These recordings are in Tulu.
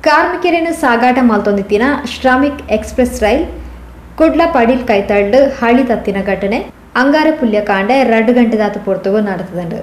ಕಾರ್ಮಿಕರನ್ನು ಸಾಗಾಟ ಮಲ್ತೊಂದಿತ್ತಿನ ಶ್ರಮಿಕ್ ಎಕ್ಸ್ಪ್ರೆಸ್ ರೈಲ್ ಕುಡ್ಲ ಪಡಿಲ್ ಕೈತಳ್ಳು ಹಳಿ ತತ್ತಿನ ಘಟನೆ ಅಂಗಾರ ಪುಲ್ಯಕಾಂಡೆ 2 ಗಂಟೆದಾತು ಪೊರ್ತುಗು ನಡೆತದುಂಡು.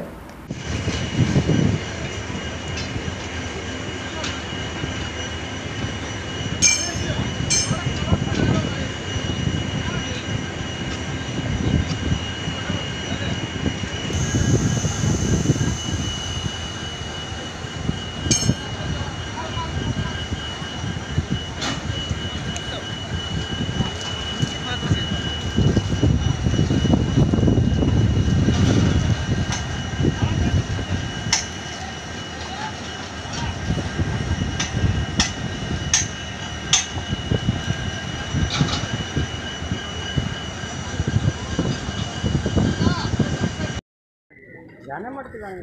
ಧ್ಯಾನ ಮಾಡ್ತಿದ್ದಾನೆ.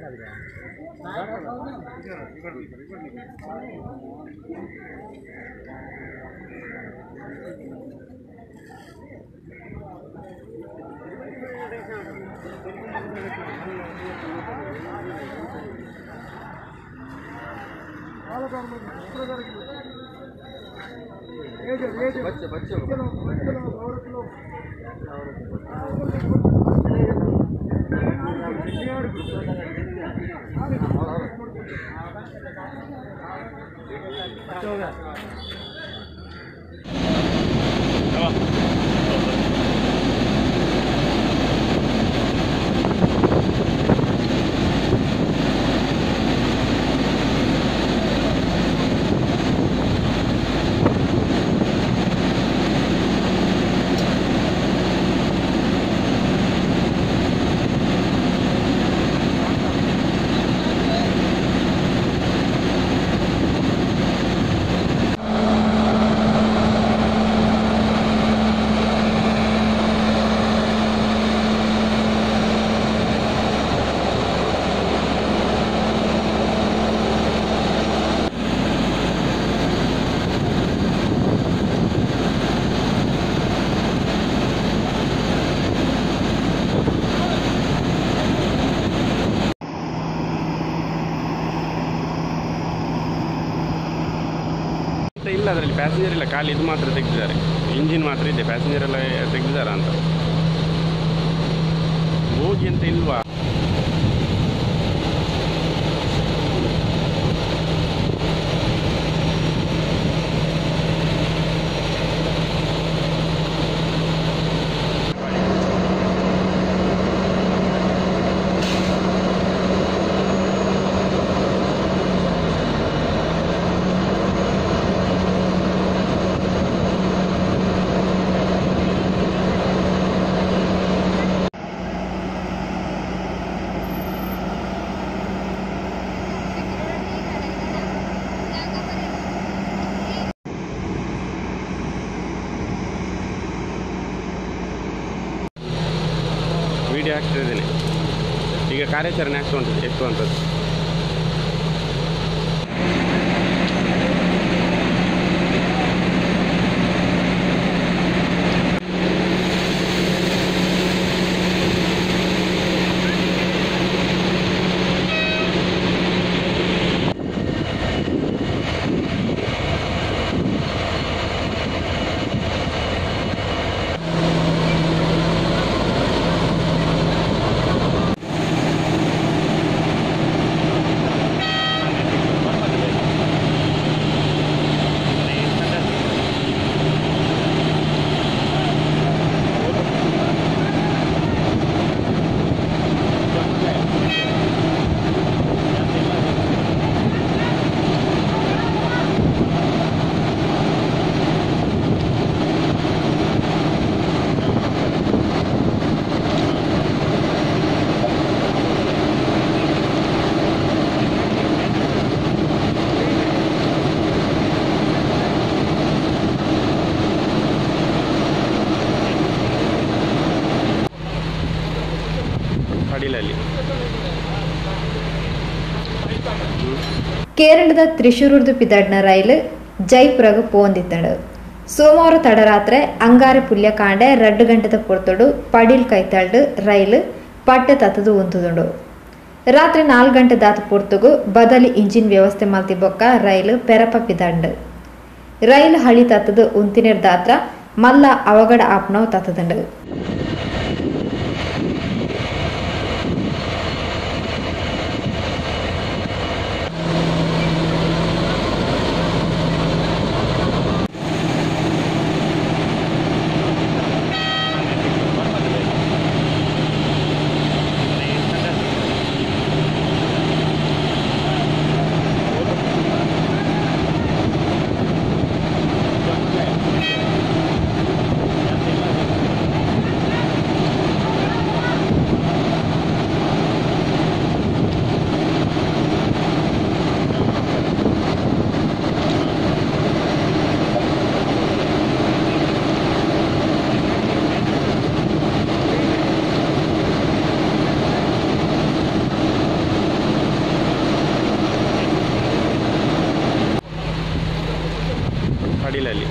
बच्चे बच्चे ಇಲ್ಲ, ಅದರಲ್ಲಿ ಪ್ಯಾಸೆಂಜರ್ ಇಲ್ಲ, ಖಾಲಿ ಇದು ಮಾತ್ರ ತೆಗೆದಿದ್ದಾರೆ, ಇಂಜಿನ್ ಮಾತ್ರ ಇದೆ, ಪ್ಯಾಸೆಂಜರ್ ಎಲ್ಲ ತೆಗೆದಿದ್ದಾರೆ ಅಂತ. ಬೋಗಿ ಅಂತ ಇಲ್ವಾ? ವಿಡಿಯೋ ಹಾಕ್ತಿದ್ದೇನೆ. ಈಗ ಕಾರ್ಯಾಚರಣೆ ಆಗ್ತಾ ಉಂಟು, ಎತ್ತುವಂಥದ್ದು. ಕೇರಳದ ತ್ರಿಶೂರುರ್ದು ಪಿದಡ್ನ ರೈಲು ಜೈಪುರಗ್ ಪೋಂದಿತ್ತಂಡು. ಸೋಮವಾರ ತಡರಾತ್ರೆ ಅಂಗಾರೆ ಪುಲ್ಯಕಾಂಡೆ 2 ಗಂಟೆದ ಪೊರ್ತೊಡು ಪಡಿಲ್ ಕೈತಳ್ಳು ರೈಲು ಪಟ್ಟೆ ತತ್ತದು ಉಂತುದುಂಡು. ರಾತ್ರಿ 4 ಗಂಟೆ ದಾತು ಪೊರ್ತುಗು ಬದಲಿ ಇಂಜಿನ್ ವ್ಯವಸ್ಥೆ ಮಲ್ತಿ ಬೊಕ್ಕ ರೈಲು ಪೆರಪಪಿದಂಡು. ರೈಲು ಹಳಿ ತತ್ತದು ಉಂತಿನೆರ್ ದಾತ್ರ ಮಲ್ಲ ಅವಗಡ ಆಪ್ನವು ತತ್ತದಂಡು. ಪಡಿಲಲ್ಲಿ.